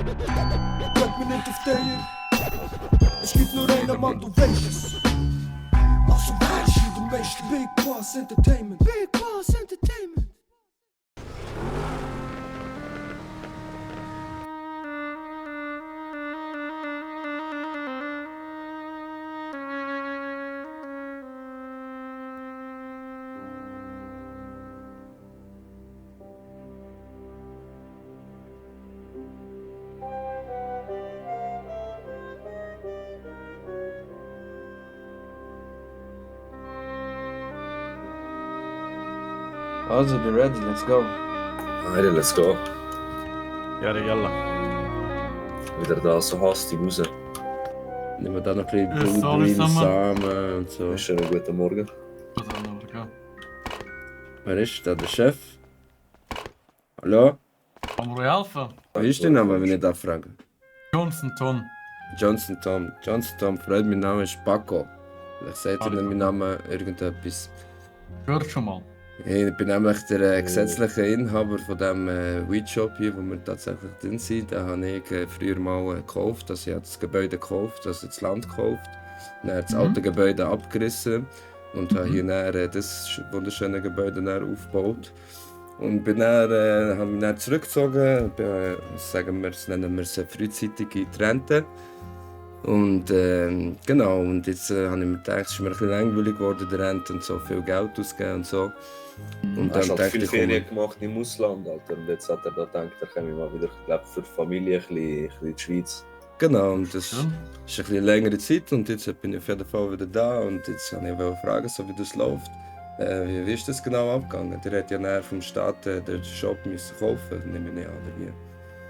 Bleib mir nicht auf der. Es gibt nur einen Mann, du weißt es. Also weißt du, du weißt Big Boss Entertainment. Big Boss Entertainment. Also, be ready, let's go. Alter, let's go. Ja, yalla. Wieder da so hastig raus. Nehmen wir da noch ein bisschen Ja, Blue sorry, Green Summer. Samen und so. Schönen guten Morgen. Was soll noch gehen? Wer ist da, der Chef? Hallo? Kann man euch helfen? Wie ist dein Name, wenn ich da frage? Johnson Tom. Johnson Tom. Johnson Tom, Freund, mein Name ist Paco. Vielleicht sagt ihr Hallo, mein Paco. Name irgendetwas. Hört schon mal. Ich bin nämlich der gesetzliche Inhaber von dem Weedshop hier, wo wir tatsächlich drin sind. Den habe ich früher mal gekauft. Also ich habe das Gebäude gekauft, also das Land gekauft. Dann das alte Gebäude abgerissen und habe hier dann, das wunderschöne Gebäude dann aufgebaut. Und bin dann, habe mich dann zurückgezogen, bin, sagen wir, nennen wir es frühzeitig in die Rente. Und genau, und jetzt habe ich mir gedacht, es ist mir ein bisschen langweilig geworden, die Rente und so viel Geld ausgeben und so. Und Du hast halt dachte viele ich, komm, Ferien gemacht im Ausland, Alter. Und jetzt hat er da gedacht, da komme ich mal wieder, ich glaube, für die Familie ein bisschen in die Schweiz. genau, und das Schön. ist ein bisschen längere Zeit und jetzt bin ich auf jeden Fall wieder da und jetzt wollte ich fragen, so wie das läuft. Wie ist das genau abgegangen? Der hat ja nachher vom Staat den Shop müssen kaufen, nehme ich an, oder wie?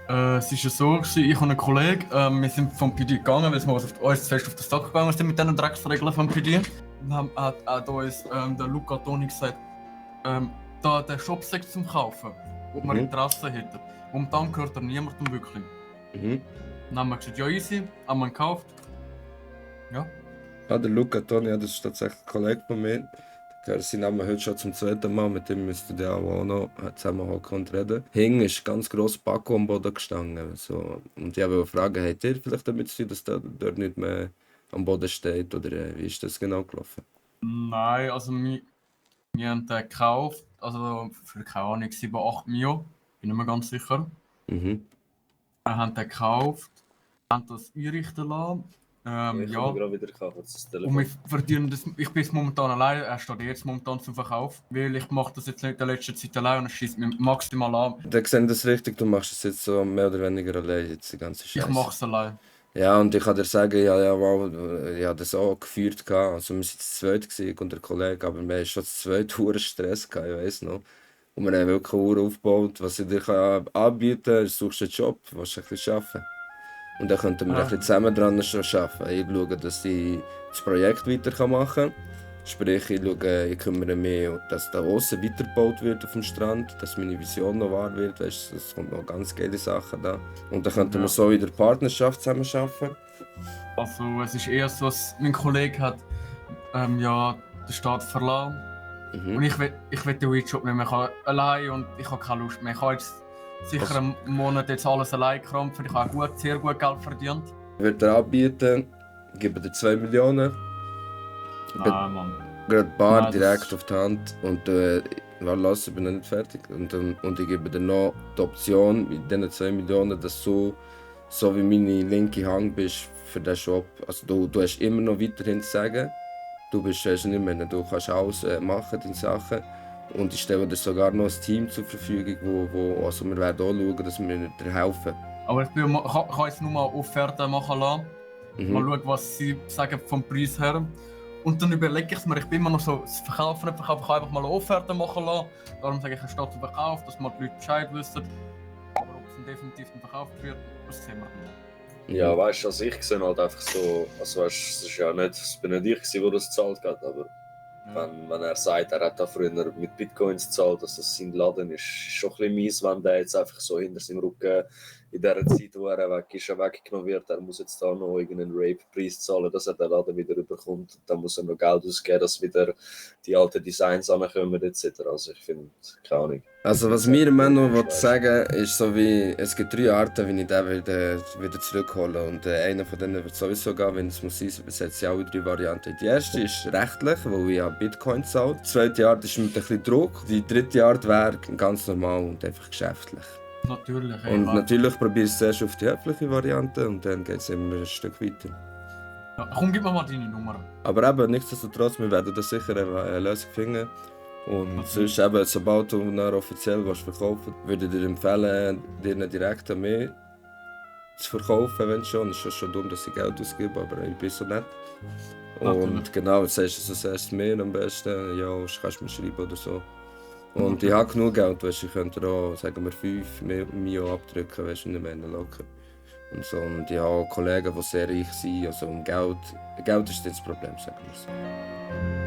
Es war ja so, gewesen, ich und ein Kollege, wir sind vom PD gegangen, weil wir uns zuerst auf den Sack gegangen sind mit diesen Drecksregeln vom PD. Dann hat uns der Luca Toni gesagt, da der Shop sei zum Kaufen, ob wir Interesse hätten. Und dann gehört er niemandem wirklich. Mhm. Dann haben wir gesagt, ja easy, haben wir ihn gekauft. Ja. Ja, der Luca Toni, ja, das ist tatsächlich ein Kollege von mir. Der sein Name heute schon zum zweiten Mal, mit dem müsst ihr auch noch zusammenhocken und reden. Hing ist ganz gross Paco am Boden gestanden. So. Und ich wollte fragen, habt ihr vielleicht damit zu tun, dass der dort nicht mehr am Boden steht? Oder wie ist das genau gelaufen? Nein, also wir haben den gekauft, also für keine Ahnung, 7, 8 Mio, bin nicht mehr ganz sicher. Mhm. Wir haben den gekauft, haben das einrichten lassen. Ich Ja, habe gerade wieder gekauft, das und Telefon. wir verdienen das, ich bin jetzt momentan allein, er steht jetzt momentan zum Verkauf, weil ich mache das jetzt nicht in der letzten Zeit allein und es schießt mir maximal an. Da sehen das richtig, du machst es jetzt so mehr oder weniger allein, jetzt die ganze Scheiße. Ich mache es allein. Ja, und ich kann dir sagen, ja, wow, ich habe das auch geführt. Also wir waren zu zweit gewesen, und der Kollege, aber wir hatten schon zu zweit hohen Stress gehabt, ich weiss noch. Und wir haben wirklich eine Uhr aufgebaut, was ich dir anbieten kann, ist, suchst einen Job, willst du ein bisschen arbeiten. Und dann könnten wir ein bisschen zusammen dran schon arbeiten. Ich schaue, dass ich das Projekt weiter machen kann. Sprich, ich kümmere mich, dass da außen weitergebaut wird auf dem Strand, dass meine Vision noch wahr wird. Weißt, es kommt noch ganz geile Sachen da. Und dann könnten wir so in der Partnerschaft zusammen arbeiten. Also es ist eher so, dass mein Kollege hat ja, den Staat verlassen. Und ich will den Weedshop nicht mehr. Ich habe allein und ich habe keine Lust mehr. Ich habe jetzt sicher einen Monat jetzt alles allein gekrampft. Ich habe sehr gut Geld verdient. Ich würde dir anbieten, ich gebe dir 2 Millionen. Nein, Mann. Gerade bar Nein, das- direkt auf die Hand und lass, ich bin noch nicht fertig. Und ich gebe dir noch die Option mit diesen 2 Millionen, dass du so wie meine linke Hand bist für den Shop. Also du hast immer noch weiterhin zu sagen. Du bist nicht mehr, du kannst alles machen, deine Sachen. Und ich stelle dir sogar noch ein Team zur Verfügung, wo also wir werden auch schauen, dass wir dir helfen. Aber ich kann jetzt nur mal Offerten machen lassen. Mal schauen, was sie sagen vom Preis her. Und dann überlege ich es mir, ich bin immer noch so, das Verkaufen, ich kann einfach mal eine Offerte machen lassen. Darum sage ich, es steht zum Verkauf, dass mal die Leute Bescheid wissen. Aber ob es dann definitiv verkauft wird, das sehen wir dann. Ja, weißt du, also ich sehe halt einfach so, also weißt, es ist ja nicht, es bin nicht ich gewesen, der das gezahlt hat, aber wenn er sagt, er hat da früher mit Bitcoins gezahlt, dass das sein Laden ist schon ein bisschen mies, wenn der jetzt einfach so hinter seinem Rücken in der Zeit, wo er weg ist, weggenommen wird. Er muss jetzt da noch irgendeinen Rape-Preis zahlen, dass er den Laden wieder überkommt. Dann muss er noch Geld ausgeben, dass wieder die alten Designs ankommen etc. Also ich finde, keine Ahnung. Also was mir immer noch sagen will, ist so wie, es gibt 3 Arten, wie ich den wieder zurückhole. Und einer von denen wird sowieso gehen, wenn es muss sein, übersetze ich alle 3 Varianten. Die erste ist rechtlich, weil ich ja Bitcoin zahle. Die zweite Art ist mit ein bisschen Druck. Die dritte Art wäre ganz normal und einfach geschäftlich. Natürlich. Und natürlich probiere ich es zuerst auf die höfliche Variante und dann geht es immer ein Stück weiter. Ja, komm, gib mir mal deine Nummer. Aber eben, nichtsdestotrotz, wir werden da sicher eine Lösung finden. Und sonst eben, sobald du dann offiziell verkaufen willst, würde ich dir empfehlen, dir direkt an mich zu verkaufen, wenn schon. Es ist schon dumm, dass ich Geld ausgebe, aber ich bin so nett. Und genau, sagst du es erst mir am besten, ja, kannst du mir schreiben oder so. Und ich habe genug Geld, weißt, ich könnte auch, sagen wir, 5 Mio abdrücken, weißt du, nicht mehr locker. Und so. Und ich habe auch Kollegen, die sehr reich sind, also Geld ist nicht das Problem, sagen wir so.